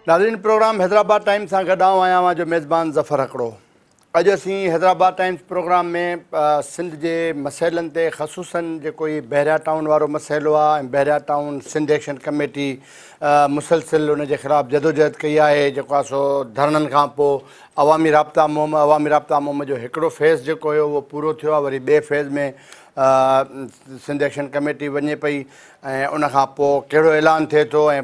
ناظرين programme Hyderabad times سان گڏ آئون آهيان اوهان جو ميزبان ظفر هڪڙو. اڄ اسين حيدرآباد ٽائيمز پروگرام ۾ سنڌ جي مسئلن تي خصوصن جيڪو هي بحريا ٽائون وارو مسئلو آهي ۽ Bahria town Sindh action committee مسلسل ان جي خلاف جدوجهد ڪئي آهي جيڪو آهي سو ڌرڻن کان پوء عوامي رابطا مهم عوامي رابطا مهم جو هڪڙو فيز جيڪو هيو اهو پورو ٿيو آهي وري ٻئي فيز ۾ سنڌ ايڪشن ڪميٽي وڃي پئي ۽ ان کان پوء ڪهڙو اعلان ٿئي ٿو ۽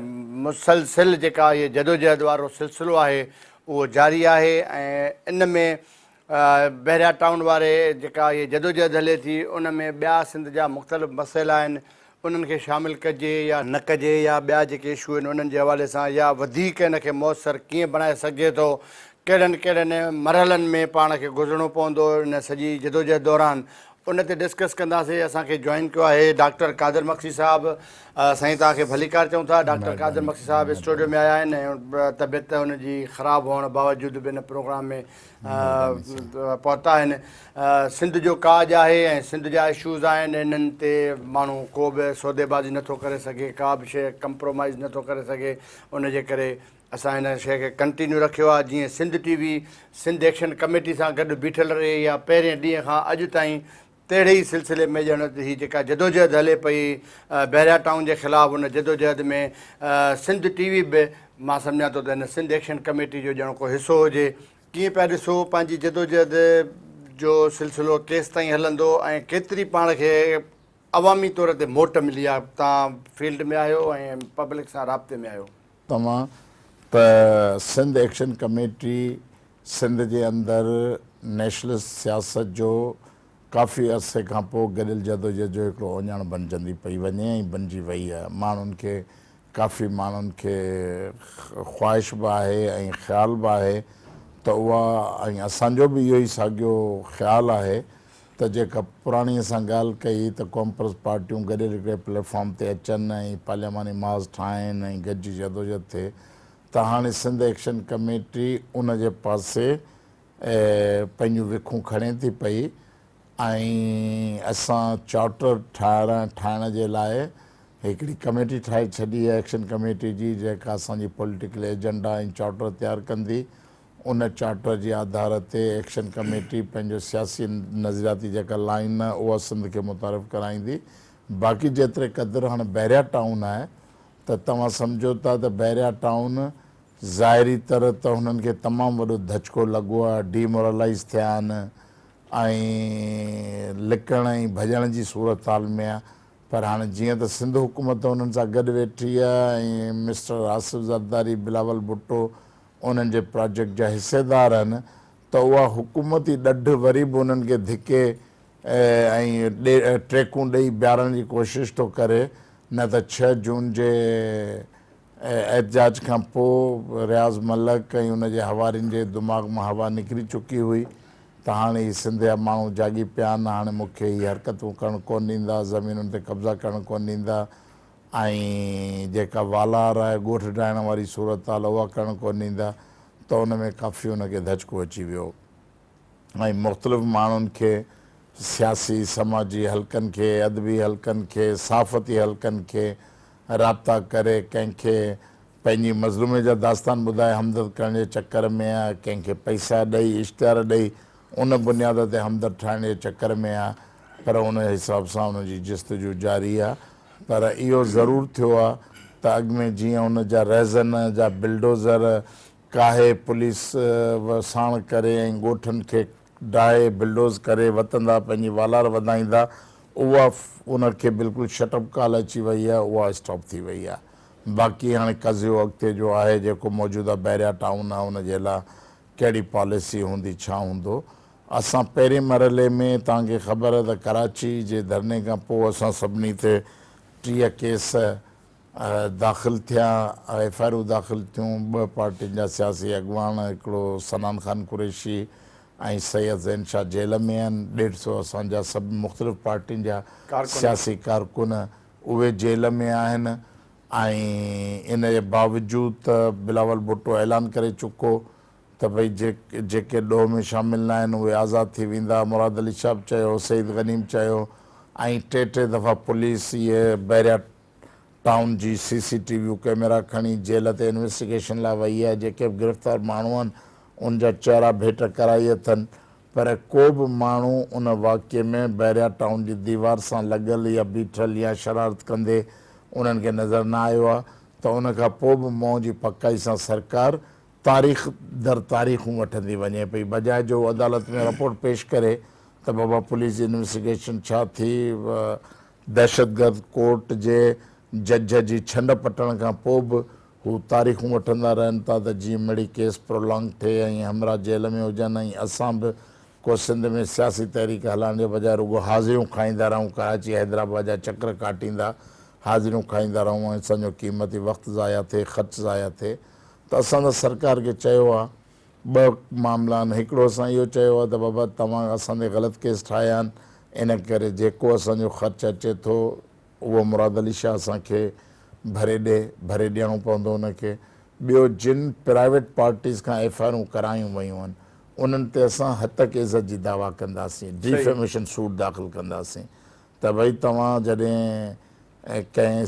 مسلسل جيڪا هي جدوجهد وارو سلسلو آهي اهو جاري آهي ۽ ان ۾ بحريا ٽائون واري جيڪا هي جدوجهد هلي ٿي ان ۾ ٻيا سنڌ جا مختلف مسئلا آهن انهن کي شامل ڪجي يا نه ڪجي يا ٻيا جيڪي اشو آهن انهن جي حوالي سان يا وڌيڪ ان کي موثر ڪيئن بڻائي سگهجي ٿو ڪهڙن ڪهڙن مرحلن ۾ پاڻ کي گذرڻو پوندو ان سڄي جدوجهد دوران ان تي ڊسڪس ڪنداسين اسان کي جوائن ڪيو آهي ڊاڪٽر قادر مگسي صاحب سائين توهان کي ڀليڪار چئون ٿا ڊاڪٽر قادر مگسي صاحب اسٽوڊيو ۾ آيا آهن ۽ طبيعت ان جي خراب هئڻ باوجود به ان پروگرام ۾ پهتا آهن سنڌ جو ڪاڄ آهي ۽ سنڌ جا اشوز آهن انهن تي ماڻهو ڪو به سوديبازي نٿو ڪري سگهي ڪا به شيء ڪمپرومائز نٿو ڪري سگهي ان جي ڪري اسان هن شيء کي ڪنٽينيو رکيو آهي جيئن Sindh T V Sindh action committee سان گڏ بيٺل رهي يا پهرين ڏينهن کان اڄ تائين تهڙي ئي سلسلي ۾ ڄڻ هي جيڪا جدوجهد هلي پئي بحريا ٽائون جي خلاف ان جدوجهد ۾ سنڌ ٽي وي به مان سمجهان ٿو ته هن سنڌ ايڪشن ڪميٽي جو ڄڻ ڪو حصو هجي. ڪيئن پيا ڏسو پنهنجي جدوجهد جو سلسلو ڪيستائين هلندو ۽ ڪيتري پاڻ کي عوامي طور تي موٽ ملي آهي توهان فيلڊ ۾ آهيو ۽ پبلڪ سان رابطي ۾ آهيو. توهان ته سنڌ ايڪشن ڪميٽي سنڌ جي اندر نيشنلسٽ سياست جو ڪافي عرصي کان پوء گڏيل جدوجهد جو هڪڙو اهڃاڻ بنجندي پئي وڃي ۽ بنجي وئي آهي. ماڻهن کي ڪافي ماڻهن کي خواهش به آهي ۽ خيال به آهي ته اها ۽ اسان جو به اهو ئي ساڳيو خيال آهي ته جيڪا پراڻي اسان ڳالهه ڪئي ته قومپرست پارٽيون گڏيل هڪڙي پليٽ فارم تي اچن ۽ پارلياماني محاذ ٺاهين ۽ گڏجي جدوجهد ٿئي ته هاڻي سنڌ ايڪشن ڪميٽي ان جي پاسي پنهنجون وکون کڻي ٿي پئي ۽ اسان چارٽر ٺاهرائڻ ٺاهڻ جي لاء هڪڙي ڪميٽي ٺاهي ڇڏي آهي ايڪشن ڪميٽي جي جيڪا اسان جي پوليٽيڪل ايجنڊا ۽ چارٽر تيار ڪندي. ان چارٽر جي آڌار تي ايڪشن ڪميٽي پنهنجو سياسي نظرياتي جيڪا لائين آهي اها سنڌ کي متعارف ڪرائيندي. باقي جيتري قدر هاڻ بحريا ٽائون آهي ته توهان سمجهو ٿا ته بحريا ٽائون ظاهري طرح ته هنن کي تمام وڏو ڌچڪو لڳو آهي، ڊي مورلائيز ٿيا آهن ۽ لڪڻ ۽ ڀڄڻ جي صورتحال ۾ آهي پر هاڻي جيئن ته سنڌ حڪومت انهن سان گڏ ويٺي آهي ۽ مسٽر آصف زرداري، بلاول ڀٽو انهن جي پراجيڪٽ جا حصيدار آهن ته اها حڪومتي ڏڍ وري به انهن کي ڌڪي ۽ ٽريڪون ڏئي بيهارڻ جي ڪوشش ٿو ڪري نه ته ڇهه جون جي احتجاج کان پوء رياض ملڪ ۽ ان جي حوارين جي دماغ مان هوا نڪري چڪي هئي ته هاڻي هي سنڌ جا ماڻهو جاڳي پيا آهن هاڻي مون کي هي حرڪتون ڪرڻ ڪونه ڏيندا زمينن تي قبضا ڪرڻ ڪونه ڏيندا ۽ جيڪا والار آهي ڳوٺ ڊاهڻ واري صورتحال اها ڪرڻ ڪونه ڏيندا ته ان ۾ ڪافي ان کي ڌچڪو اچي ويو ۽ مختلف ماڻهن کي سياسي سماجي حلقن کي ادبي حلقن کي صحافتي حلقن کي رابطا ڪري ڪنهن کي پنهنجي مظلومي جا داستان ٻڌائي همدرد ڪرڻ جي چڪر ۾ آ ڪنهن کي پئسا ڏئي اشتهار ڏئي ان بنياد تي همدرد ٺاهڻ جي چڪر ۾ آ پر ان حساب سان ان جي جستجو جاري آ پر اهو ضرور ٿيو آ ته اڳ ۾ جيئن ان جا رهزن جا بلڊوزر ڪاهي پوليس ساڻ ڪري ۽ ڳوٺن کي ڊاهي بلڊوز ڪري وتندا پنهنجي والار وڌائيندا اها ان کي بلڪل شٽ اپ ڪال اچي وئي آ اها اسٽاپ ٿي وئي آ باقي هاڻي قضيو اڳتي جو آهي جيڪو موجوده بحريا ٽائون آ ان جي لا ڪهڙي پاليسي هوندي ڇا هوندو اسان پهرين مرحلي ۾ توهان کي خبر آهي ته ڪراچي جي ڌرڻي کان پوء اسان سڀني تي 30 ڪيس داخل ٿيا، ايف I آرون داخل ٿيون، ٻه پارٽين جا سياسي اڳواڻ هڪڙو صنعان خان قريشي ۽ سيد زين شاهه جيل ۾ آهن، ڏيڍ سئو اسان جا سڀ مختلف پارٽين جا سياسي ڪارڪن اهي جيل ۾ آهن ۽ ان جي باوجود ته بلاول ڀٽو اعلان ڪري چڪو ته ڀئي جيڪي ڏوهه ۾ شامل ناهن اهي آزاد ٿي ويندا، مراد علي شاهه به چيو، سعيد غني به چيو ۽ ٽي ٽي دفعا پوليس اهي بحريا ٽائون جي سي سي ٽي ويون ڪئميرا کڻي جيل تي انويسٽيگيشن لاء وئي آهي جيڪي به گرفتار ماڻهو آهن ان جا چهرا ڀيٽ ڪرائي اٿن پر ڪو به ماڻهو ان واقعي ۾ بحريا ٽائون جي ديوار سان لڳل يا بيٺل يا شرارت ڪندي انهن کي نظر نه آيو آهي ته ان کان پوء به منهن جي پڪائي سان سرڪار تاريخ در تاريخون وٺندي وڃي پئي بجاء جو عدالت ۾ رپورٽ پيش ڪري ته بابا پوليس جي انويسٽيگيشن ڇا ٿي دهشتگرد ڪورٽ جي جج جي ڇنڊ پٽڻ کان پوء به هو تاريخون وٺندا رهن ٿا ته جيئن مڙئي ڪيس پرولانگ ٿئي ۽ همراهه جيل ۾ هجن ۽ اسان به ڪو سنڌ ۾ سياسي تحريڪ هلائڻ جي بجاء رڳو حاضريون کائيندا رهون ڪراچي حيدرآباد جا چڪر ڪاٽيندا حاضريون کائيندا رهون ۽ اسان جو قيمتي وقت ضايع ٿئي خرچ ضايع ٿئي ته اسان ته سرڪار کي چيو آهي ٻه معاملا آهن هڪڙو اسان اهو چيو آهي ته بابا توهان اسان تي غلط ڪيس ٺاهيا آهن ان ڪري جيڪو اسان جو خرچ اچي ٿو اهو مراد علي شاهه اسان کي ڀري ڏي، ڀري ڏيڻو پوندو ان کي. ٻيو جن پرائيويٽ پارٽيز کان ايف I آرون ڪرايون ويون آهن انهن تي اسان هتڪ عزت جي دعويٰ ڪنداسين، ڊيفيميشن سوٽ داخل ڪنداسين ته ڀئي توهان جڏهن ڪنهن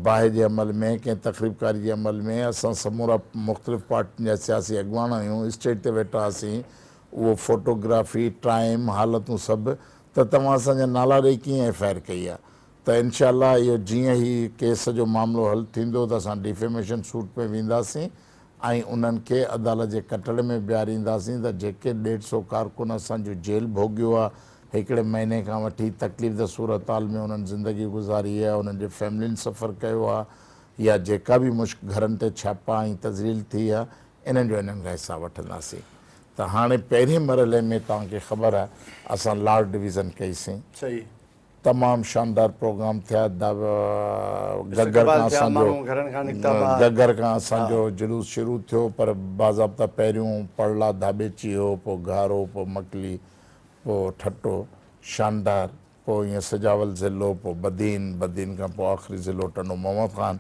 باهه جي عمل ۾ ڪنهن تخريبڪاري جي عمل ۾ اسان سمورا مختلف پارٽين جا سياسي اڳواڻ آهيون اسٽيج تي ويٺا هئاسين اهو فوٽوگرافي ٽائيم حالتون سڀ ته توهان اسان جا نالا ڏئي ڪيئن ايف I R ڪئي آهي ته انشاء الله اهو جيئن هي ڪيس جو معاملو حل ٿيندو ته اسان ڊيفيميشن سوٽ ۾ وينداسين ۽ انهن کي عدالت جي ڪٽهڙي ۾ بيهارينداسين ته جيڪي ڏيڍ سو ڪارڪن اسان جون جيل ڀوڳيو آهي هڪڙي مهيني کان وٺي تڪليف ده صورتحال ۾ انهن زندگي گذاري آهي انهن جي فيملين سفر ڪيو آهي يا جيڪا به مشڪ گهرن تي ڇاپا ۽ تذليل ٿي آهي انهن جو انهن کان حساب وٺنداسين ته هاڻي پهرين مرحلي ۾ توهان کي خبر آهي اسان لاڙ ڊويزن ڪئي سين صحيح. تمام شاندار پروگرام ٿيا گگر استقبال کان ٿيا اسان جو ماڻهو گهرن کان نڪتا ٻاهر گگر کان اسان ها. جو جلوس شروع ٿيو پر باضابطا پهريون پڙلا ڌاٻيچي هو پوء گهارو پوء مڪلي پوء ٺٽو شاندار پوء ائين سجاول ضلعو پوء بدين بدين کان پوء آخري ضلعو ٽنڊو محمد خان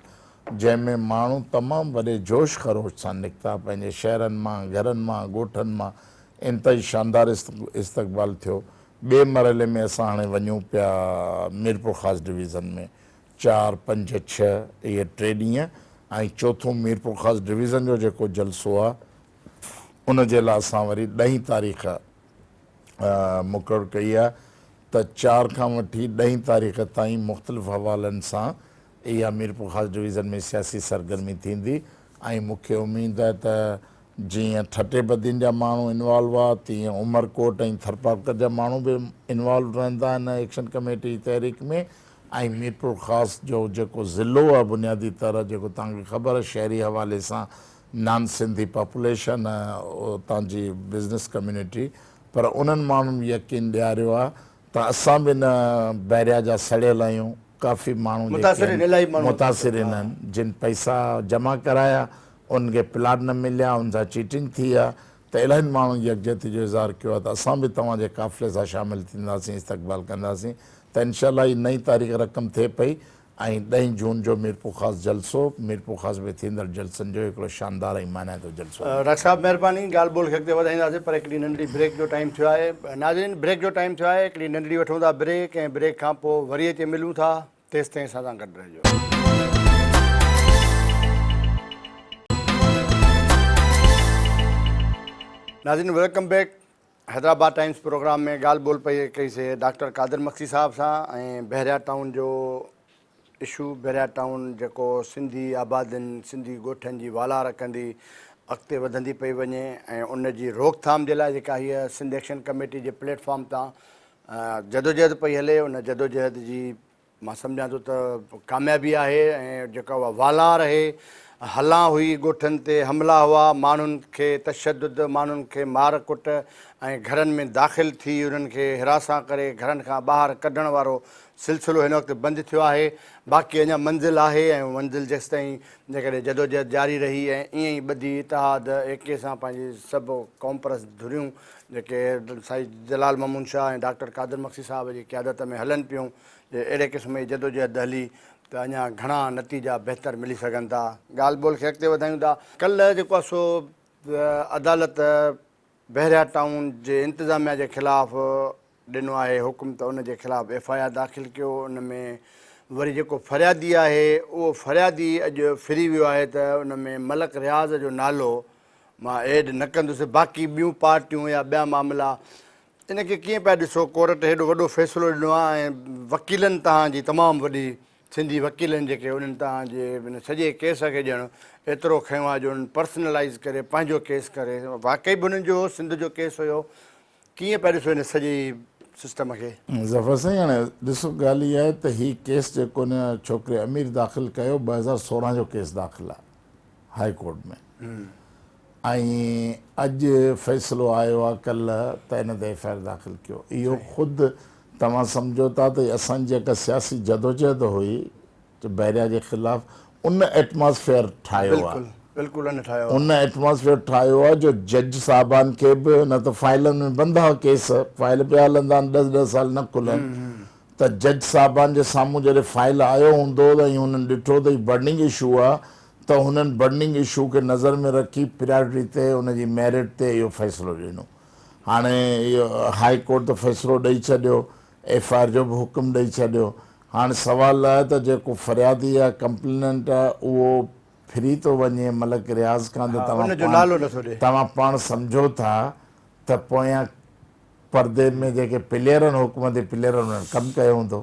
جنهن ۾ ماڻهو تمام وڏي جوش خروش سان نڪتا پنهنجي شهرن مان گهرن مان ڳوٺن مان انتهائي شاندار استقبال ٿيو ٻئي مرحلي ۾ اسان هاڻي وڃون پيا ميرپورخاص ڊويزن ۾ چار، پنج، ڇهه اهي ٽي ڏينهن ۽ چوٿون ميرپورخاص ڊويزن جو جيڪو جلسو آهي ان جي لاء اسان وري ڏهين تاريخ مقرر ڪئي آهي ته چار کان وٺي ڏهين تاريخ تائين مختلف حوالن سان اها ميرپورخاص ڊويزن ۾ سياسي سرگرمي ٿيندي ۽ مون کي اميد آهي ته جيئن ٺٽي بدين جا ماڻهو انوالو هئا تيئن عمرڪوٽ ۽ ٿرپارڪر جا ماڻهو به انوالو رهندا هن ايڪشن ڪميٽي جي تحريڪ ۾ ۽ ميرپورخاص جو جيڪو ضلعو آهي بنيادي طرح جيڪو توهان کي خبر آهي شهري حوالي سان نان سنڌي پاپوليشن اتان جي بزنس ڪميونٽي پر انهن ماڻهن به يقين ڏياريو آهي ته اسان به ان بحريا جا سڙيل آهيون ڪافي ماڻهو جيڪي آهن متاثرين آهن جن پئسا جمع ڪرايا انهن کي پلاٽ نه مليا انهن سان چيٽنگ ٿي آهي ته الاهين ماڻهن يڪجهتي جو اظهار ڪيو آهي ته اسان به توهان جي قافلي سان شامل ٿينداسين استقبال ڪنداسين ته انشاء الله هي نئين تاريخ رقم ٿئي پئي ۽ ڏهين جون جو ميرپورخاص جلسو ميرپورخاص ۾ ٿيندڙ جلسن جو هڪڙو شاندار ۽ مانائتو جلسو هوندو. ڊاڪٽر صاحب مهرباني ڳالهه ٻولهه کي اڳتي وڌائينداسين پر هڪڙي ننڍڙي بريڪ جو ٽائيم ٿيو آهي ناظرين بريڪ جو ٽائيم ٿيو آهي هڪڙي ننڍڙي وٺون ٿا بريڪ ۽ بريڪ کان پوء وري اچي ملون ٿا تيستائين اسان سان گڏ رهجو. ناظرين welcome back Hyderabad Times programme ۾ ڳالهه ٻولهه پئي ڪئي سي ڊاڪٽر قادر مگسي صاحب سان ۽ بحريا ٽائون جو اشو بحريا ٽائون جيڪو سنڌي آبادين سنڌي ڳوٺن جي والار ڪندي اڳتي وڌندي پئي وڃي ۽ ان جي روڪٿام جي لاء جيڪا هيء سنڌ ايڪشن ڪميٽي جي پليٽ فارم تان جدوجهد پئي هلي ان جدوجهد جي مان سمجهان ٿو ته ڪاميابي آهي ۽ جيڪا اها والار اهي هلان هئي ڳوٺن تي حملا هئا ماڻهن کي تشدد ماڻهن کي مار ڪٽ ۽ گهرن ۾ داخل ٿي انهن کي هراسان ڪري گهرن کان ٻاهر ڪڍڻ وارو سلسلو هن وقت بند ٿيو آهي باقي اڃا منزل آهي ۽ منزل جيستائين جيڪڏهن جدوجهد جاري رهي ۽ ائين ئي ٻڌي اتحاد ايڪي سان پنهنجي سڀ قومپرست ڌريون جيڪي سائين جلال محمود شاهه ۽ ڊاڪٽر قادر مگسي صاحب جي قيادت ۾ هلن پيون جي اهڙي قسم جي جدوجهد هلي ته اڃا گهڻا نتيجا بهتر ملي سگهن ٿا. ڳالهه ٻولهه کي اڳتي وڌايون ٿا. ڪلهه جيڪو آهي سو عدالت بحريا ٽائون جي انتظاميا جي خلاف ڏنو آهي حڪم ته ان جي خلاف ايف I R داخل ڪيو ان ۾ وري جيڪو فريادي آهي اهو فريادي اڄ ڦري ويو آهي ته ان ۾ ملڪ رياض جو نالو مان ايڊ نه ڪندس باقي ٻيون پارٽيون يا ٻيا معاملا ان کي ڪيئن پيا ڏسو ڪورٽ هيڏو وڏو فيصلو ڏنو آهي ۽ وڪيلن تهان جي تمام وڏي سنڌي وڪيلن جيڪي انهن تهان جي ان سڄي ڪيس کي ڄڻ ايترو کنيو آهي جو انهن پرسنلائيز ڪري پنهنجو ڪيس ڪري واقعي به انهن جو سنڌ جو ڪيس هيو ڪيئن پيا ڏسو ان سڄي سسٽم کي. ظفر سائين هاڻي ڏسو ڳالهه اها آهي ته هي ڪيس جيڪو ان ڇوڪري امير داخل ڪيو 2016 جو ڪيس داخل آهي هائي ڪورٽ ۾ ۽ اڄ فيصلو آيو آهي ڪلهه ته ان تي ايف I R داخل ڪيو اهو خود توهان سمجهو ٿا ته اسان جي جيڪا سياسي جدوجهد هئي ته بحريا جي خلاف ان ايٽماسفيئر ٺاهيو آهي. بلڪل ان ٺاهيو آهي. ان ايٽماسفيئر ٺاهيو آهي جو جج صاحبان کي به نه ته فائلن ۾ بند ها ڪيس فائل پيا هلندا آهن ڏھ ڏھ سال نه کلن ته جج صاحبان جي سامهون جڏهن فائل آيو هوندو ۽ هنن ڏٺو ته هي برننگ اشو آهي ته هنن برننگ اشو کي نظر ۾ رکي پريارٽي تي ان جي ميرٽ تي اهو فيصلو ڏنو هاڻي اهو هائي ڪورٽ ته فيصلو ڏئي ڇڏيو ايف I R جو به حڪم ڏئي ڇڏيو هاڻ سوال آهي ته جيڪو فريادي يا ڪمپليننٽ آهي اهو ڦري ٿو وڃي ملڪ رياض کان ته توهان پاڻ توهان پاڻ سمجهو ٿا ته پويان پردي ۾ جيڪي پليئر آهن حڪومتي پليئر انهن ڪم ڪيو هوندو.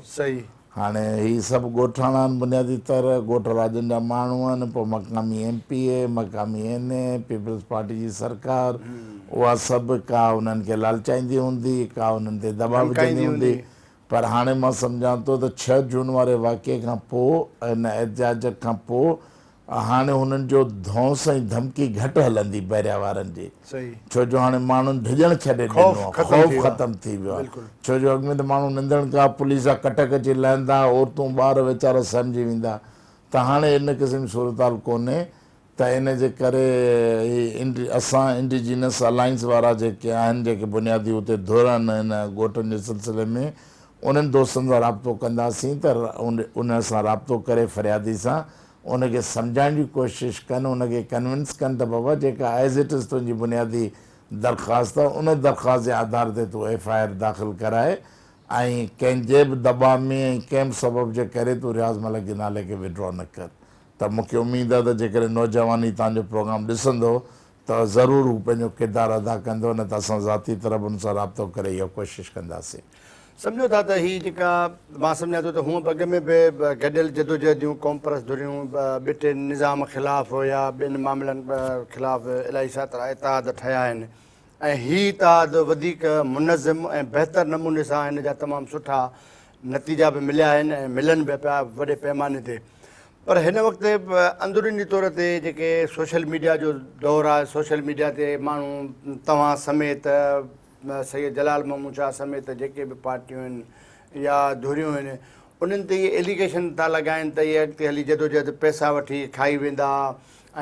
هاڻي هي سڀ ڳوٺاڻا آهن بنيادي طرح ڳوٺ راڄن جا ماڻهو آهن پوء مقامي ايم پي اي مقامي اين اي پيپلز پارٽي جي سرڪار اها سڀ ڪا انهن کي لالچائيندي هوندي ڪا انهن تي دٻاء وجهندي هوندي پر هاڻي مان سمجهان ٿو ته ڇهه جون واري واقعي کان پوء ان احتجاج کان پوء هاڻي هنن جو ڌونس ۽ ڌمڪي گهٽ هلندي بحريا وارن جي ڇو جو هاڻي ماڻهن ڊڄڻ ڇڏي ڏنو آهي خوف ختم ٿي ويو آهي ڇو جو اڳ ۾ ته ماڻهو نندڻ ڪا پوليس جا ڪٽڪ اچي لهندا عورتون ٻار ويچارا سهمجي ويندا ته هاڻي ان قسم جي صورتحال ڪونهي ته ان جي ڪري هي اسان انڊيجينس الائنس وارا جيڪي آهن جيڪي بنيادي اتي ڌر آهن ان ڳوٺن جي سلسلي ۾ انهن دوستن سان رابطو ڪنداسين ته انهن سان رابطو ڪري فريادي سان ان کي سمجهائڻ جي ڪوشش ڪن ان کي ڪنونس ڪن ته بابا جيڪا ايز it از تنهنجي بنيادي درخواست آهي ان درخواست جي آڌار تي تون ايف I R داخل ڪرائي ۽ ڪنهن جي به دٻاء ۾ ۽ ڪنهن به سبب جي ڪري تون رياض ملڪ جي نالي کي وڊرا نه ڪر. ته مون کي اميد آهي ته جيڪڏهن نوجوان هي توهان جو پروگرام ڏسندو ته ضرور هو پنهنجو ڪردار ادا ڪندو نه ته اسان ذاتي طرح به ان سان رابطو ڪري اها ڪوشش ڪنداسين. سمجهو ٿا ته هي جيڪا مان سمجهان ٿو ته هونء به اڳ ۾ به گڏيل جدوجهديون قومپرست ڌريون ٻٽي نظام خلاف يا ٻين معاملن خلاف الاهي ساترا اتحاد ٺهيا آهن ۽ هي اتحاد وڌيڪ منظم ۽ بهتر نموني سان هن جا تمام سٺا نتيجا به مليا آهن ۽ ملن به پيا وڏي پيماني تي پر هن وقت اندروني طور تي جيڪي سوشل ميڊيا جو دور آهي سوشل ميڊيا تي ماڻهو توهان سميت سيد جلال محمود شاهه سميت جيڪي به پارٽيون آهن يا ڌريون آهن انهن تي اهي ايليگيشن ٿا لڳائن ته اهي اڳتي هلي جدوجهد پئسا وٺي کائي ويندا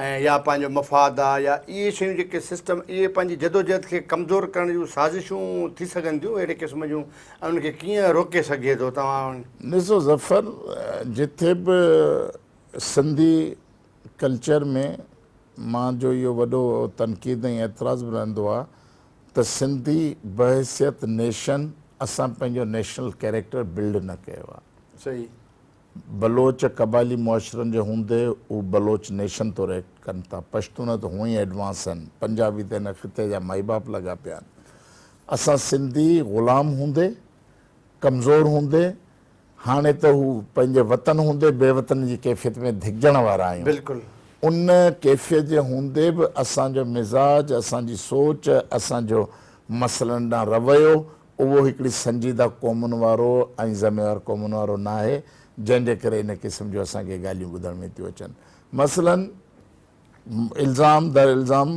۽ يا پنهنجو مفاد آ يا اهي شيون جيڪي سسٽم اهي پنهنجي جدوجهد کي ڪمزور ڪرڻ جون سازشون ٿي سگهن ٿيون اهڙي قسم جون ۽ ان کي ڪيئن روڪي سگهجي ٿو توهان. ڏسو ظفر جتي به سنڌي ڪلچر ۾ مان جو اهو وڏو تنقيد ۽ اعتراض به رهندو آ ته سنڌي بحيثيت نيشن اسان پنهنجو نيشنل ڪيريڪٽر بلڊ نه ڪيو آ. صحيح. بلوچ قبائلي معاشرن جي هوندي هو بلوچ نيشن طور ايڪٽ ڪن ٿا. پشتون ته هونئن ئي ايڊوانس آهن. پنجابي ته هن خطي جا مائي باپ لڳا پيا آهن. اسان سنڌي غلام هوندي، ڪمزور هوندي، هاڻي ته هو پنهنجي وطن هوندي بي وطني جي ڪيفيت ۾ ڌڪجڻ وارا آهيون. بلڪل. ان ڪيفيت جي هوندي به اسان جو مزاج، اسان جي سوچ، اسان جو مسئلن ڏانهن رويو اهو هڪڙي سنجيده قومن وارو ۽ ذميوار قومن وارو ناهي، جنهن جي ڪري ان قسم جون اسان کي ڳالهيون ٻڌڻ ۾ ٿيون اچن. مثلاً الزام در الزام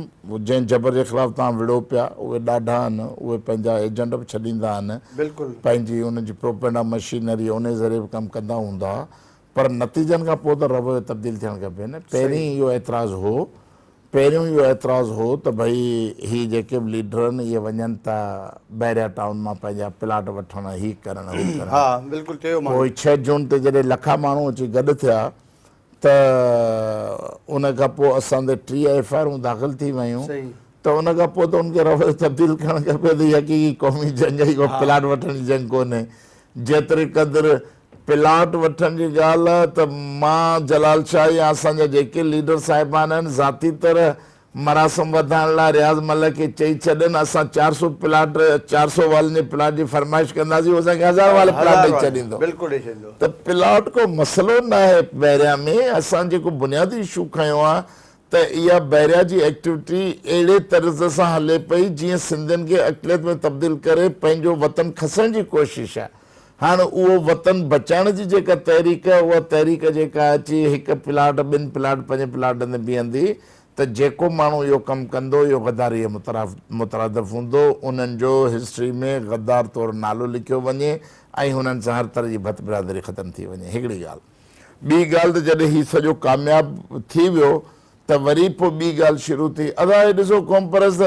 جنهن جبر جي خلاف توهان وڙهو پيا، اهي ڏاڍا آهن، اهي پنهنجا ايجنٽ به ڇڏيندا آهن، پنهنجي انهن جي پروپينڊا مشينري انهي ذريعي به ڪم ڪندا هوندا، پر نتيجن کان پوء ته رويو تبديل ٿيڻ کپي نه. پهرين اهو اعتراض هو پهريون اهو اعتراض هو ته ڀئي هي جيڪي به ليڊر آهن اهي وڃن ٿا بحريا ٽائون مان پنهنجا پلاٽ وٺڻ هي ڪرڻ هو ڪرڻ. ها بلڪل چيو مان. پوء ڇهه جون تي جڏهن لکا ماڻهو اچي گڏ ٿيا ته ان کان پوء اسان تي 30 ايف I آرون داخل ٿي ويون ته ان کان پوء ته ان کي رويو تبديل ڪرڻ کپي ته هي حقيقي قومي جنگ آهي ڪو پلاٽ وٺڻ جي جنگ ڪونهي جيتري قدر پلاٽ وٺڻ جي ڳالهه آ ته مان جلال شاهه يا اسان جا جيڪي ليڊر صاحبان آهن ذاتي طرح مراسم وڌائڻ لاء رياض ملڪ کي چئي ڇڏن اسان 400 پلاٽ 400 والن جي پلاٽ جي فرمائش ڪنداسين هو اسان کي هزار وال پلاٽ ڏئي ڇڏيندو ته پلاٽ ڪو مسئلو ناهي بحريا ۾ اسان جيڪو بنيادي اشو کنيو آ ته اها بحريا جي ايڪٽيوٽي اهڙي طرز سان هلي پئي جيئن سنڌين کي اقليت ۾ تبديل ڪري پنهنجو وطن کسڻ جي ڪوشش آهي. هاڻ اهو وطن بچائڻ جي جيڪا تحريڪ آهي اها تحريڪ جيڪا اچي هڪ پلاٽ ٻن پلاٽ پنج پلاٽن تي بيهندي ته جيڪو ماڻهو اهو ڪم ڪندو اهو غداري جي مترادف هوندو انهن جو هسٽري ۾ غدار طور نالو لکيو وڃي ۽ هنن سان هر طرح جي ڀت برادري ختم ٿي وڃي هڪڙي ڳالهه. ٻي ڳالهه ته جڏهن هي سڄو ڪامياب ٿي ويو ته وري پوء ٻي ڳالهه شروع ٿي، ادا هي ڏسو قومپرست،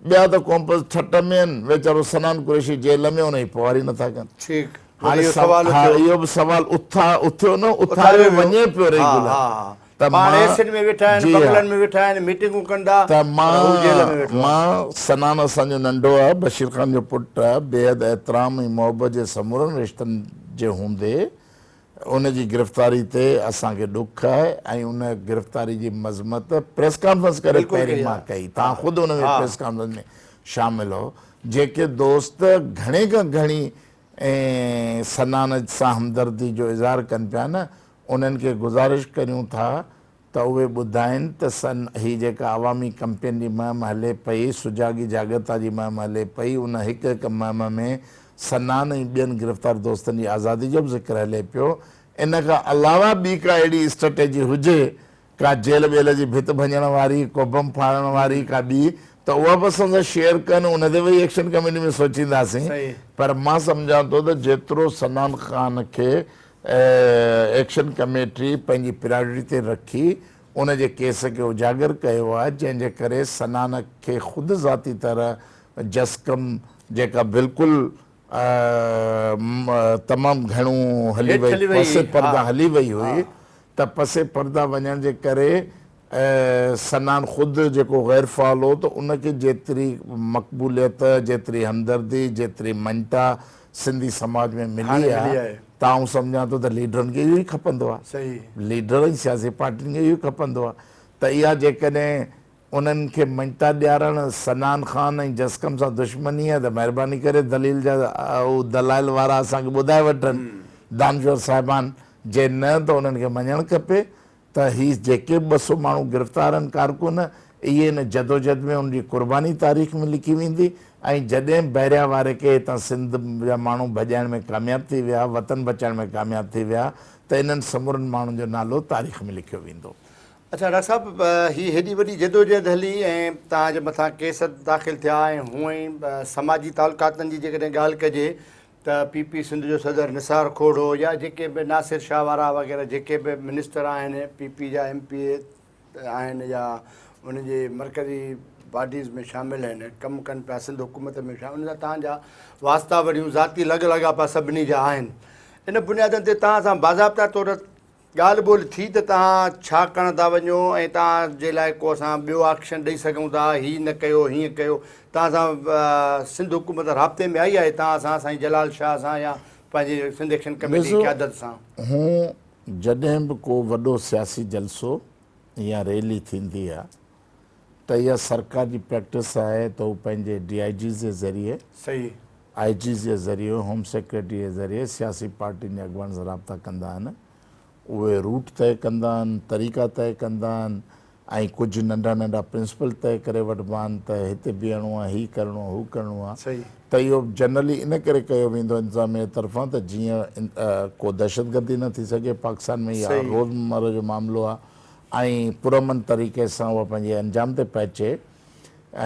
ٻيا ته قومپرست ٺٽ ۾ آهن، ويچارو صنعان قريشي جيل ۾ ان جي پوئواري نٿا ڪن. ٺيڪ، وري اهو سوال اٿيو. ها اهو به سوال اٿيو نه اٿاريو وڃي پيو ريگيولر ته پاڻ اي سين ۾ ويٺا آهن، بنگلن ۾ ويٺا آهن، ميٽنگون ڪندا ته پر هو جيل ۾ ويٺو آهي. مان صنعان اسان جو ننڍو آهي، بشير خان جو پٽ آهي، بيحد احترام ۽ محبت جي سمورن رشتن جي هوندي ان جي گرفتاري تي اسان کي ڏک آهي ۽ ان گرفتاري جي مذمت پريس ڪانفرنس ڪري پهرين مان ڪئي توهان خود ان ۾ پريس ڪانفرنس ۾ شامل هو جيڪي دوست گهڻي کان گهڻي سنان سان همدردي جو اظهار ڪن پيا نه انهن کي گذارش ڪريون ٿا ته اهي ٻڌائين ته سن هي جيڪا عوامي ڪمپين جي مهم هلي پئي، سجاڳي جاڳرتا جي مهم هلي پئي، ان هڪ هڪ مهم ۾ سنان ۽ ٻين گرفتار دوستن جي آزادي جو به ذڪر هلي پيو. ان کان علاوه ٻي ڪا اهڙي اسٽريٽجي هجي، ڪا جيل ٻيل جي ڀت ڀڃڻ واري، ڪو بم ڦاڙڻ واري، ڪا ٻي، ته اها به اسان سان شيئر ڪن، ان تي وري ايڪشن ڪميٽي ۾ سوچينداسين. پر مان سمجهان ٿو ته جيترو سنان خان کي ايڪشن ڪميٽي پنهنجي پرائرٽي تي رکي ان جي ڪيس کي اجاگر ڪيو آهي جنهن جي ڪري سنان کي خود ذاتي طرح جسقم جيڪا بلڪل تمام گهڻو هلي وئي پس پرده هلي وئي هئي ته پس پرده وڃڻ جي ڪري سنان خود جيڪو غير فعال هو ته ان کي جيتري مقبوليت، جيتري همدردي، جيتري مڃتا سنڌي سماج ۾ ملي آهي ته آئون سمجهان ٿو ته ليڊرن کي اهو ئي کپندو آهي. ليڊر ۽ سياسي پارٽين کي اهو ئي کپندو آهي ته اها جيڪڏهن انهن کي مڃتا ڏيارڻ سنان خان ۽ جسقم سان دشمني آهي ته مهرباني ڪري دليل جا اهي دلائل وارا اسان کي ٻڌائي وٺن دانشور صاحبان جي نه ته انهن کي مڃڻ کپي ته هي جيڪي به 200 ماڻهو گرفتار آهن ڪارڪن، اهي ان جدوجهد ۾ ان جي قرباني تاريخ ۾ لکي ويندي ۽ جڏهن بحريا واري کي هتان سنڌ جا ماڻهو ڀڄائڻ ۾ ڪامياب ٿي ويا، وطن بچائڻ ۾ ڪامياب ٿي ويا ته انهن سمورن ماڻهن جو نالو تاريخ ۾ لکيو ويندو. اڇا ڊاڪٽر صاحب هي هيڏي وڏي جدوجهد هلي ۽ توهان جي مٿان ڪيس داخل ٿيا ۽ هونئن ئي سماجي تعلقاتن جي جيڪڏهن ڳالهه ڪجي ته پي پي سنڌ جو صدر نثار کوڙو يا جيڪي به ناصر شاهه وارا وغيره جيڪي به منسٽر آهن پي پي جا ايم پي اي آهن يا انهن جي مرڪزي باڊيز ۾ شامل آهن ڪم ڪن پيا سنڌ حڪومت ۾ شامل انهن سان تهان جا واسطا وڙيون ذاتي لڳ لاڳاپا سڀني جا آهن ان بنيادن تي تهان سان باضابطا طور ڳالهه ٻولهه ٿي ته توهان ڇا ڪرڻ ٿا وڃو ۽ توهان جي لاء ڪو اسان ٻيو آڪشن ڏئي سگهون ٿا، هي نه ڪيو هيئن ڪيو، توهان سان سنڌ حڪومت رابطي ۾ آئي آهي توهان سان سائين جلال شاهه سان يا پنهنجي سنڌ ايڪشن ڪميٽي جي ڏسو قيادت سان؟ هون جڏهن به ڪو وڏو سياسي جلسو يا ريلي ٿيندي آ ته اها سرڪار جي پريڪٽس آهي ته هو پنهنجي ڊي I Gs جي ذريعي، صحيح. آء جيز جي ذريعي، هوم سيڪريٽري جي ذريعي سياسي پارٽين جي اڳواڻن سان رابطا ڪندا آهن، اهي روٽ طئي ڪندا آهن، طريقا طئي ڪندا آهن ۽ ڪجهه ننڍا ننڍا پرنسپل طئي ڪري وٺبا آهن ته هتي بيهڻو آهي، هي ڪرڻو آهي، هو ڪرڻو آهي صحيح. ته اهو جنرلي ان ڪري ڪيو ويندو آهي انتظاميه جي طرفان ته جيئن ڪو دهشتگردي نه ٿي سگهي، پاڪستان ۾ اها صحيح. روزمره جو معاملو آهي ۽ پرامن طريقي سان اها پنهنجي انجام تي پهچي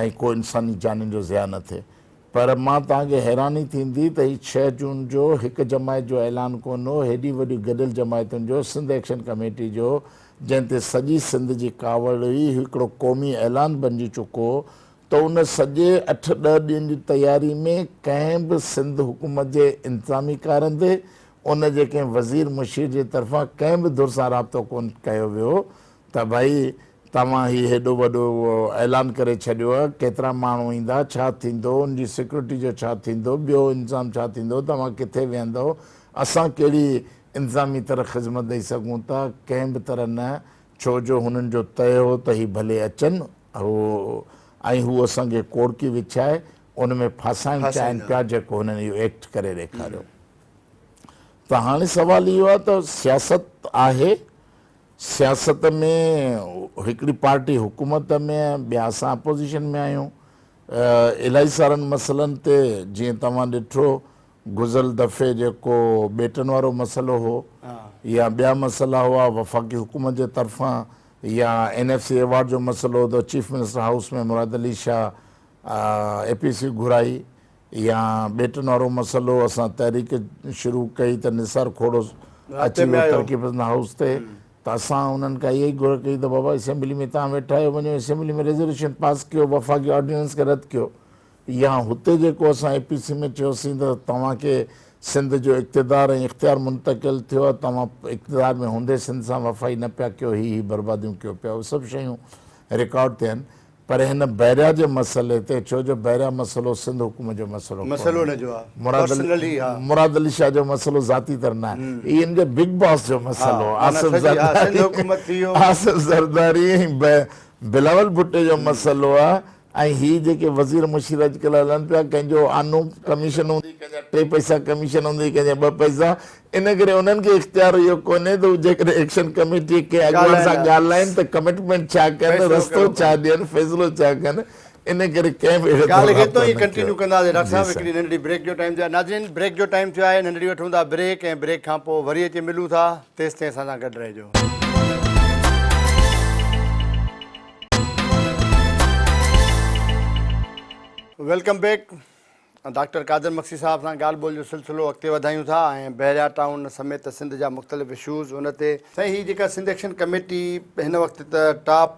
۽ ڪو انساني جانين جو ضياع نه ٿئي. پر مان توهان کي حيراني ٿيندي ته هي ڇهه جون جو هڪ جماعت جو اعلان ڪونه هو، هيڏي وڏي گڏيل جماعتن جو سنڌ ايڪشن ڪميٽي جو جنهن تي سڄي سنڌ جي ڪاوڙ هئي هڪڙو قومي اعلان بنجي چڪو هو ته ان سڄي اٺ ڏهه ڏينهن جي تياري ۾ ڪنهن به سنڌ حڪومت جي انتظامي ڪارندي ان جي ڪنهن وزير مشير جي طرفان ڪنهن به ڌر سان رابطو ڪونه ڪيو ويو ته ڀائي توهان هي هيڏو وڏو اعلان ڪري ڇڏيو آهي، ڪيترا ماڻهو ايندا، ڇا ٿيندو، ان جي سيڪيورٽي جو ڇا ٿيندو، ٻيو انتظام ڇا ٿيندو، توهان ڪٿي ويهندؤ، اسان ڪهڙي انتظامي طرح خذمت ڏئي سگهون ٿا، ڪنهن به طرح نه، ڇو جو هنن جو طئي هو ته هي ڀلي اچن هو ۽ هو اسان کي ڪوڙڪي وڇائي ان ۾ ڦاسائڻ چاهين پيا جيڪو هنن اهو ايڪٽ ڪري ڏيکاريو. ته هاڻي سوال اهو آهي ته سياست آهي، سياست ۾ هڪڙي پارٽي حڪومت ۾ آهي ٻيا اسان اپوزيشن ۾ آهيون، الاهي سارن مسئلن تي جيئن توهان ڏٺو گذريل دفعي جيڪو ٻيٽن وارو مسئلو هو يا ٻيا مسئلا هئا وفاقي حڪومت جي طرفان يا اين ايف سي ايوارڊ جو مسئلو هو ته chief minister house ۾ Murad Ali Shah A P C گهرائي يا ٻيٽن وارو مسئلو اسان تحريڪ شروع ڪئي ته نثار کوڙو اچي ويو ترقي پسند هائوس تي ته اسان انهن کان اها ئي گهر ڪئي ته بابا اسيمبلي ۾ توهان ويٺا آهيو وڃو اسيمبلي ۾ ريزوليوشن پاس ڪيو وفاقي آرڊيننس کي رد ڪيو يا هتي جيڪو اسان اي پي سي ۾ چيوسين ته توهان کي سنڌ جو اقتدار ۽ اختيار منتقل ٿيو آهي توهان اقتدار ۾ هوندي سنڌ سان وفائي نه پيا ڪيو هي هي برباديون ڪيو پيا اهي سڀ شيون رڪارڊ تي آهن پر هن بحريا جي مسئلي تي ڇو جو بحريا مسئلو سنڌ حڪومت جو مسئلو مسئلو نه جو آ پرسنلي ها مراد علي شاهه جو مسئلو ذاتي طرح نه آهي هي هن جو بگ باس جو مسئلو آصف زرداري آصف زرداري ۽ بلاول ڀٽي جو مسئلو آ ۽ هي جيڪي وزير مشير اڄڪلهه هلن پيا ڪنهن جو آنو ڪميشن هوندي ڪنهن جا 3 پئسا ڪميشن هوندي ڪنهن جا 2 پئسا ان ڪري انهن کي اختيار اهو ڪونهي ته هو جيڪڏهن ايڪشن ڪميٽي ڪنهن اڳواڻ سان ڳالهائين ته ڪمٽمينٽ ڇا ڪن رستو ڇا ڏين فيصلو ڇا ڪن ان ڪري ڪنهن به اهڙي طرح ڳالهه کي رابطو اتو ئي نه ڪنٽينيو ڪيو ڪنداسين ڊاڪٽر جي صاحب سائين. هڪڙي ننڍڙي بريڪ جو ٽائيم ٿيو آهي ناظرين بريڪ جو ٽائيم ٿيو آهي ننڍڙي وٺون ٿا بريڪ ۽ بريڪ کان پوء وري اچي ملون ٿا تيستائين اسان سان گڏ رهجو. Welcome back doctor Qadir Magsi صاحب سان ڳالهه ٻولهه جو سلسلو اڳتي وڌايون ٿا ۽ بحريا ٽائون سميت سنڌ جا مختلف اشوز ان تي. سائين هي جيڪا سنڌ ايڪشن ڪميٽي هن وقت ته ٽاپ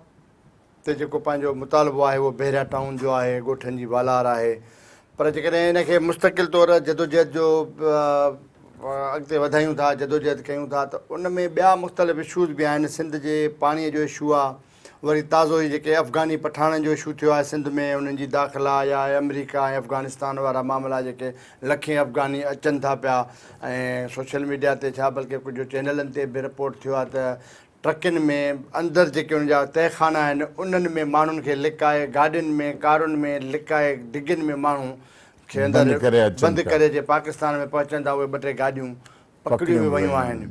تي جيڪو پنهنجو مطالبو آهي اهو بحريا ٽائون جو آهي ڳوٺن جي والار آهي پر جيڪڏهن ان کي مستقل طور جدوجهد جو اڳتي وڌايون ٿا جدوجهد ڪيون ٿا ته ان ۾ ٻيا مختلف اشوز به آهن سنڌ جي پاڻي جو اشو آهي وري تازو هي جيڪي افغاني پٺاڻن جو اشو ٿيو آهي سنڌ ۾ انهن جي داخلا يا آمريڪا ۽ افغانستان وارا معاملا جيڪي لکين افغاني اچن ٿا پيا ۽ سوشل ميڊيا تي ڇا بلڪه ڪجهه چينلن تي به رپورٽ ٿيو آهي ته ٽرڪن ۾ اندر جيڪي انهن جا تهه خانا آهن انهن ۾ ماڻهن کي لڪائي گاڏين ۾ ڪارن ۾ لڪائي ڊگين ۾ ماڻهو کي اندر بند ڪري اچي پاڪستان ۾ پهچن ٿا اهي ٻه ٽي گاڏيون پڪڙيون به ويون آهن.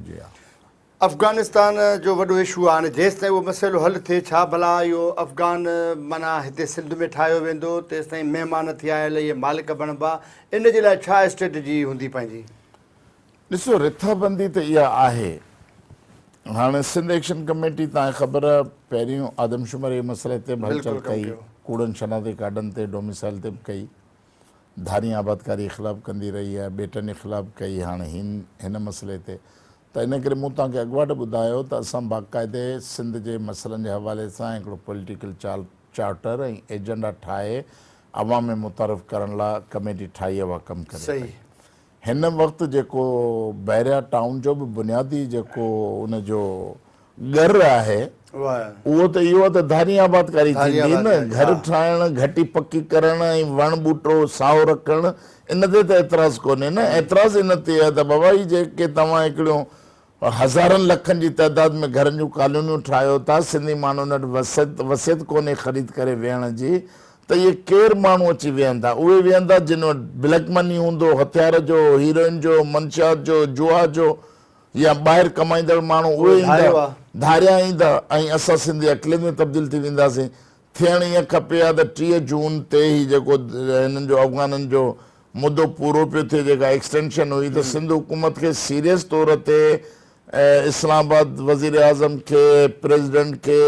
افغانستان جو وڏو اشو آهي هاڻي جيستائين اهو مسئلو حل ٿئي ڇا ڀلا اهو افغان معنيٰ هتي سنڌ ۾ ٺاهيو ويندو تيستائين مهمان ٿي آيل اهي مالڪ بڻبا ان جي لاء ڇا اسٽريٽجي هوندي پنهنجي. ڏسو رٿابندي ته اها آهي هاڻي سنڌ ايڪشن ڪميٽي تان خبر پهريون آدمشماري جي مسئلي تي به هلچل ڪئي ڪوڙن شناختي ڪارڊن تي ڊوميسائل تي به ڪئي ڌارين آبادڪاري خلاف ڪندي رهي آهي ٻيٽن جي خلاف ڪئي هاڻي هن مسئلي تي ته ان ڪري مون توهان کي اڳواٽ ٻڌايو ته اسان باقاعدي سنڌ جي مسئلن جي حوالي سان هڪڙو پوليٽيڪل چارٽر ۽ ايجنڊا ٺاهي عوام ۾ متعارف ڪرڻ لا ڪميٽي ٺاهي اها ڪم ڪري پئي. هن وقت جيڪو بحريا ٽائون جو به بنيادي جيڪو ان جو ڳر آهي اهو ته اهو آهي ته ڌارين آبادڪاري ٿيندي نه، گهر ٺاهڻ، گهٽي پڪي ڪرڻ ۽ وڻ ٻوٽو سائو رکڻ ان تي ته اعتراض ڪونهي نه، اعتراض ان تي آهي ته بابا هي جيڪي توهان هڪڙيون هزارن لکن جي تعداد ۾ گهرن جون ڪالونيون ٺاهيو ٿا، سنڌي ماڻهن وٽ وسعت ڪونهي خريد ڪري ويهڻ جي ته اهي ڪير ماڻهو اچي ويهندا؟ اهي ويهندا جن وٽ بليڪ مني هوندو، هٿيار جو، هيروئن جو، منشيات جو، جوا جو يا ٻاهر ڪمائيندڙ ماڻهو اهي ايندا، ڌاريا ايندا ۽ اسان سنڌي اقليت ۾ تبديل ٿي وينداسين. ٿيڻ ائين کپي ها ته 30 جون تي هي جيڪو هنن جو افغانن جو مدو پورو پيو ٿئي جيڪا ايڪسٽينشن هئي ته سنڌ حڪومت کي سيريس طور تي اسلام آباد وزيراعظم کي پريزيڊنٽ کي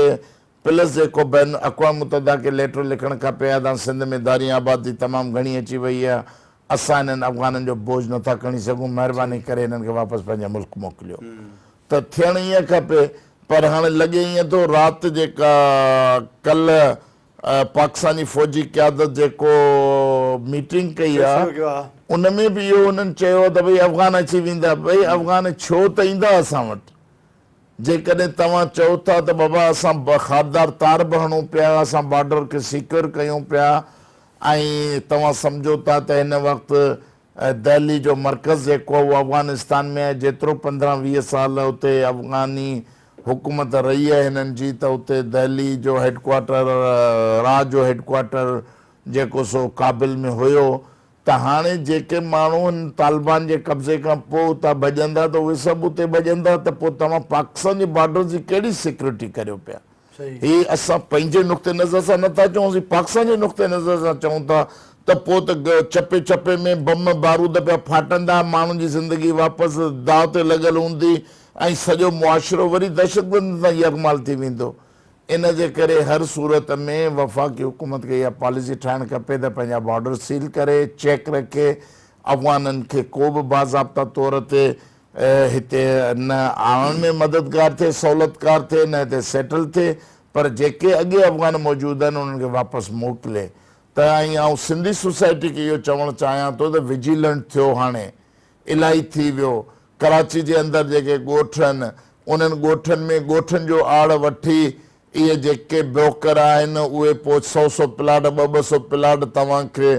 پلس جيڪو بين اقوام متحده کي ليٽر لکڻ کپي ها ته سنڌ ۾ ڌارين آبادي تمام گهڻي اچي وئي آهي اسان انهن افغانن جو بوجه نٿا کڻي سگهون مهرباني ڪري انهن کي واپس پنهنجي ملڪ موڪليو ته ٿيڻ ائين کپي پر هاڻي لڳي ائين ٿو رات جيڪا ڪلهه پاڪستاني فوجي قيادت جيڪو ميٽنگ ڪئي آ ان ۾ به اهو انهن چيو ته ڀئي افغان اچي ويندا ڀئي افغان ڇو ته ايندا اسان وٽ جيڪڏهن توهان چئو ٿا ته بابا اسان خاردار تار به هڻون پيا اسان بارڊر کي سيڪيور ڪيون پيا ۽ توهان سمجهو ٿا ته هن وقت دهلي جو مرڪز جيڪو آهي اهو افغانستان ۾ آهي جيترو 15 20 سال اتي افغاني حڪومت رهي آهي هنن جي ته اتي دهلي جو هيڊ ڪوارٽر را جو هيڊ ڪوارٽر جيڪو سو ڪابل ۾ هيو ته هاڻي جيڪي ماڻهو هن طالبان جي قبضي کان پوء اتان ڀڄندا ته اهي سڀ اتي ڀڄندا ته پوء توهان پاڪستان جي بارڊرز جي ڪهڙي سيڪيورٽي ڪريو پيا؟ هي اسان پنهنجي نقطي نظر سان نه ٿا چئون اسين پاڪستان جي نقطي نظر سان چئون ٿا ته پوء ته چپي چپي ۾ بم بارود پيا ڦاٽندا ماڻهن جي زندگي واپس داء تي لڳل هوندي ۽ سڄو معاشرو وري دهشتگردن سان يرغمال ٿي ويندو. ان جي ڪري هر صورت ۾ وفاقي حڪومت کي اها پاليسي ٺاهڻ کپي ته پنهنجا بارڊر سيل ڪري، چيڪ رکي، افغانن کي ڪو به باضابطا طور تي هتي نه آڻڻ ۾ مددگار ٿئي، سهولتڪار ٿئي، نه هتي سيٽل ٿئي، پر جيڪي اڳي افغان موجود آهن انهن کي واپس موڪلي ته ۽ آئون سنڌي سوسائٽي کي اهو چوڻ چاهيان ٿو ته وجيلنٽ ٿيو هاڻي الاهي ٿي ويو، ڪراچي جي اندر جيڪي ڳوٺ آهن انهن ڳوٺن ۾ ڳوٺن جو آڙ وٺي اهي جيڪي بروڪر آهن اهي پوء سئو سئو پلاٽ ٻه ٻه سئو پلاٽ توهان کي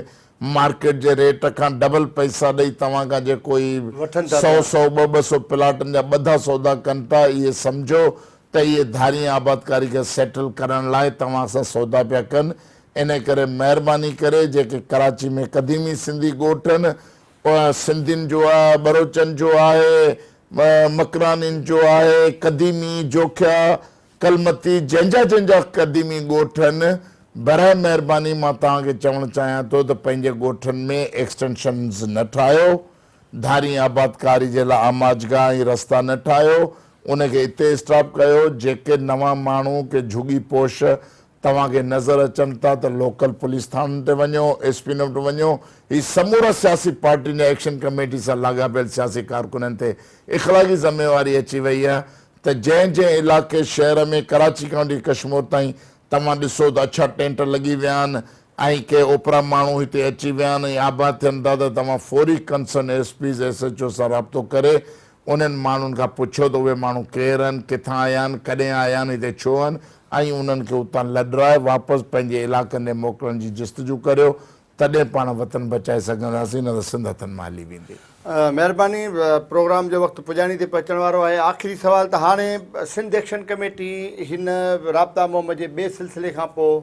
مارڪيٽ جي ريٽ کان ڊبل پئسا ڏئي توهان کان جيڪو هي وٺن ٿا سئو پيا. سئو ٻه ٻه سئو پلاٽن جا ٻڌا سودا ڪن ٿا اهي سمجهو ته اهي ڌارين آبادڪاري کي سيٽل ڪرڻ لاء توهان سان سودا پيا ڪن انهي ڪري مهرباني ڪري جيڪي ڪراچي ۾ قديمي سنڌي ڳوٺ آهن سنڌين جو آهي، ٻروچن جو آهي، مڪرانين جو آهي، قديمي جوکيا، ڪلمتي جنهن جا جنهن جا قديمي ڳوٺ آهن، براء مهرباني مان توهان کي چوڻ چاهيان ٿو ته پنهنجي ڳوٺن ۾ ايڪسٽينشنز نه ٺاهيو، ڌارين آبادڪاري جي لاء آماجگاهه ۽ رستا نه ٺاهيو، ان کي اتي اسٽاپ ڪيو، جيڪي نوان ماڻهو ڪي جهڳي پوش توهان کي نظر اچن ٿا ته لوڪل پوليس ٿاڻن تي وڃو، ايس پي وٽ وڃو، هي سمورا سياسي پارٽين جا ايڪشن ڪميٽي سان لاڳاپيل سياسي ڪارڪنن تي اخلاقي ذميواري اچي وئي آهي ته جنهن جنهن علائقي شهر ۾ ڪراچي کان وٺي ڪشمور تائين توهان ڏسو ته اڇا ٽينٽ لڳي ويا آهن ۽ ڪي اوپرا ماڻهو هتي اچي ويا آهن ۽ آباد ٿين ٿا ته توهان فوري concern S Ps S H O سان رابطو ڪري انهن ماڻهن کان پڇيو ته اهي ماڻهو ڪير آهن، ڪٿان آيا آهن، ڪڏهن آيا آهن، هتي ڇو آهن ۽ انهن کي اتان لڏرائي واپس پنهنجي علائقن ڏي موڪلڻ جي جستجو ڪريو، تڏهن پاڻ وطن بچائي سگهنداسين نه ته سنڌ هٿن مان هلي ويندي. مهرباني، پروگرام جو وقت پڄاڻي تي پهچڻ وارو آهي، آخري سوال ته هاڻي سنڌ ايڪشن ڪميٽي هن رابطا مهم جي ٻئي سلسلي کان پوء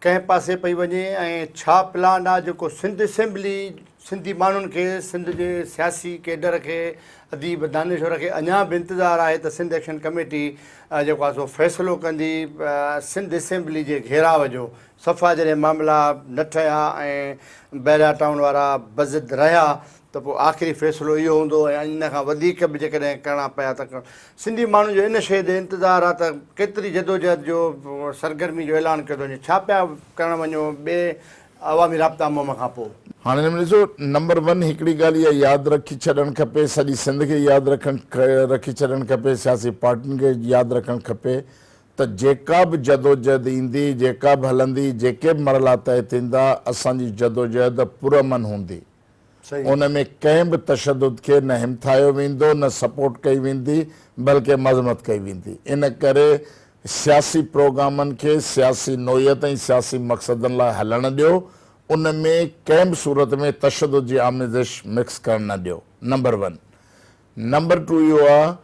ڪنهن پاسي پئي وڃي ۽ ڇا پلان آ جيڪو سنڌ اسيمبلي سنڌي ماڻهن کي سنڌ جي سياسي ڪيڊر کي اديب دانشور کي اڃا به انتظار آهي ته سنڌ ايڪشن ڪميٽي جيڪو آ سو فيصلو ڪندي سنڌ اسيمبلي جي گهيراء جو صفا جڏهن معاملا نه ٺهيا ۽ بحريا ٽائون وارا بضد رهيا ته پوء آخري فيصلو اهو هوندو ۽ ان کان وڌيڪ به جيڪڏهن ڪرڻا پيا ته سنڌي ماڻهن جو ان شيء تي انتظار آهي ته ڪيتري جدوجهد جو سرگرمي جو اعلان ڪيو ٿو وڃي ڇا پيا ڪرڻ وڃو ٻي عوامي رابطا مهم کان پوء. هاڻي هن ۾ ڏسو نمبر ون هڪڙي ڳالهه اها ياد رکي ڇڏڻ کپي سڄي سنڌ کي ياد رکڻ رکي ڇڏڻ کپي سياسي پارٽين کي ياد رکڻ کپي ته جيڪا به جدوجهد ايندي جيڪا به هلندي جيڪي به مرحلا طئي ٿيندا اسان جي جدوجهد پرامن هوندي ان ۾ ڪنهن به تشدد کي نه همٿايو ويندو نه سپورٽ ڪئي ويندي بلڪه مذمت ڪئي ويندي. ان ڪري سياسي پروگرامن کي سياسي نوعيت ۽ سياسي مقصدن لاء هلڻ ڏيو، ان ۾ ڪنهن به صورت ۾ تشدد جي آميزش مڪس ڪرڻ نه ڏيو. Number one. نمبر ٽو اهو آ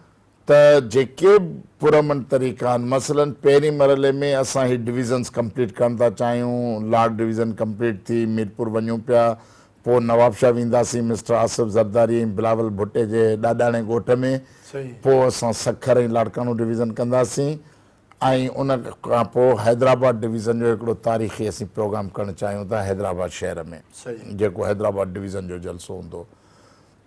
ته جيڪي به پرامن طريقا آهن مثلاً پهرين مرحلي ۾ اسان هي ڊويزنز ڪمپليٽ ڪرڻ ٿا چاهيون، لاڙ ڊويزن ڪمپليٽ ٿي ميرپور وڃون پيا پوء نوابشاهه وينداسين مسٽر آصف زرداري ۽ بلاول ڀٽي جي ڏاڏاڻي ڳوٺ ۾ پوء اسان سکر ۽ لاڙڪاڻو ڊويزن ڪنداسين ۽ ان کان پوء حيدرآباد ڊويزن جو هڪڙو تاريخي اسين پروگرام ڪرڻ چاهيون ٿا حيدرآباد شهر ۾ جيڪو حيدرآباد ڊويزن جو جلسو هوندو.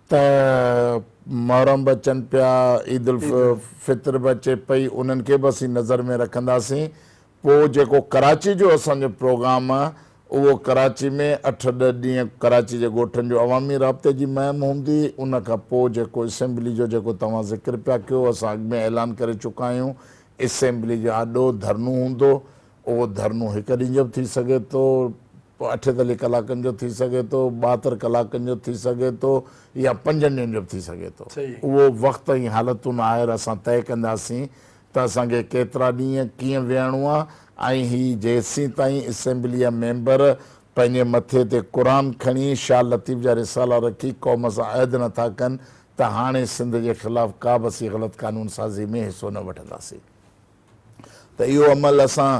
ته محرم به اچن پيا، عيد الفطر به اچي پئي، انهن کي به اسين نظر ۾ رکنداسين. پوء جيڪو ڪراچي جو اسان جو پروگرام آ، اهو ڪراچي ۾ اٺ ڏهه ڏينهن ڪراچي جي ڳوٺن جو عوامي رابطي جي مهم هوندي، ان کان پوء جيڪو اسيمبلي جو جيڪو توهان ذڪر پيا ڪيو، اسان اڳ ۾ اعلان ڪري چڪا آهيون، اسيمبلي جي آڏو ڌرڻو هوندو، اهو ڌرڻو هڪ ڏينهن جو به ٿي سگهي ٿو، اٺيتاليهه ڪلاڪن جو ٿي سگهي ٿو، 72 ڪلاڪن جو ٿي سگهي ٿو يا پنجن ڏينهن جو به ٿي سگهي ٿو. اهو وقت ۽ حالتن آهر اسان طئي ڪنداسين ته اسان کي ڪيترا ڏينهن ڪيئن ويهڻو آهي ۽ هي جيسين تائين اسيمبلي جا ميمبر پنهنجي مٿي تي قرآن کڻي، شاهه لطيف جا رسالا رکي قوم سان عهد نه ٿا ڪن ته هاڻي سنڌ جي خلاف ڪا به اسين غلط قانون سازي ۾ حصو نه وٺنداسين. ته اهو عمل اسان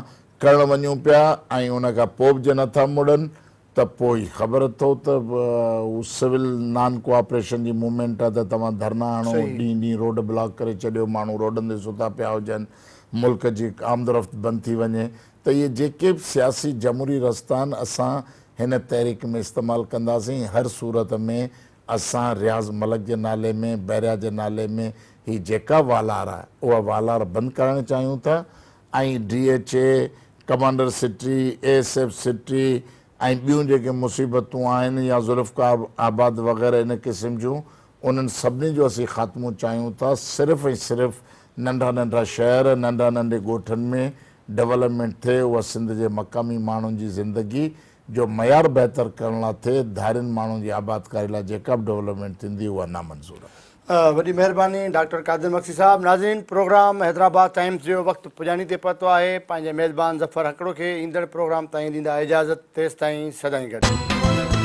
ڪرڻ وڃون پيا ۽ ان کان پوء به جي نه ٿا مڙن ته پوء ئي خبر اٿو ته هو سول نان ڪوآپريشن جي موومينٽ آهي ته توهان ڌرنا هڻو، ڏينهن ڏينهن روڊ بلاڪ ڪري ڇڏيو، ماڻهو روڊن تي ستا پيا هجن، ملڪ جي آمدرفت بند ٿي وڃي ته اهي جيڪي به سياسي جمهوري رستا آهن اسان هن تحريڪ ۾ استعمال ڪنداسين، هر صورت ۾ اسان رياض ملڪ جي نالي ۾، بحريا جي نالي ۾ هي جيڪا والار آهي اها والار بند ڪرائڻ چاهيون ٿا ۽ D H A, commander city, A S F city ۽ ٻيون جيڪي مصيبتون آهن يا ذوالفقار آباد وغيره ان قسم جون انهن سڀني جو اسين خاتمو چاهيون ٿا صرف ۽ صرف ننڍا ننڍا شهر ننڍا ننڍي ڳوٺن ۾ ڊولپمينٽ ٿئي اها سنڌ جي مقامي ماڻهن جي زندگي جو معيار بهتر ڪرڻ لا ٿئي ڌارين ماڻهن جي آبادڪاري لا جيڪا به ڊولپمينٽ ٿيندي اها نامنظور آهي. وڏي مهرباني ڊاڪٽر قادر مگسي صاحب ناظرين پروگرام حيدرآباد ٽائيمز جو وقت پڄاڻي تي پهتو آهي پنهنجي ميزبان ظفر هڪڙو کي ايندڙ پروگرام تائين ڏيندا اجازت تيستائين سدائين گڏ.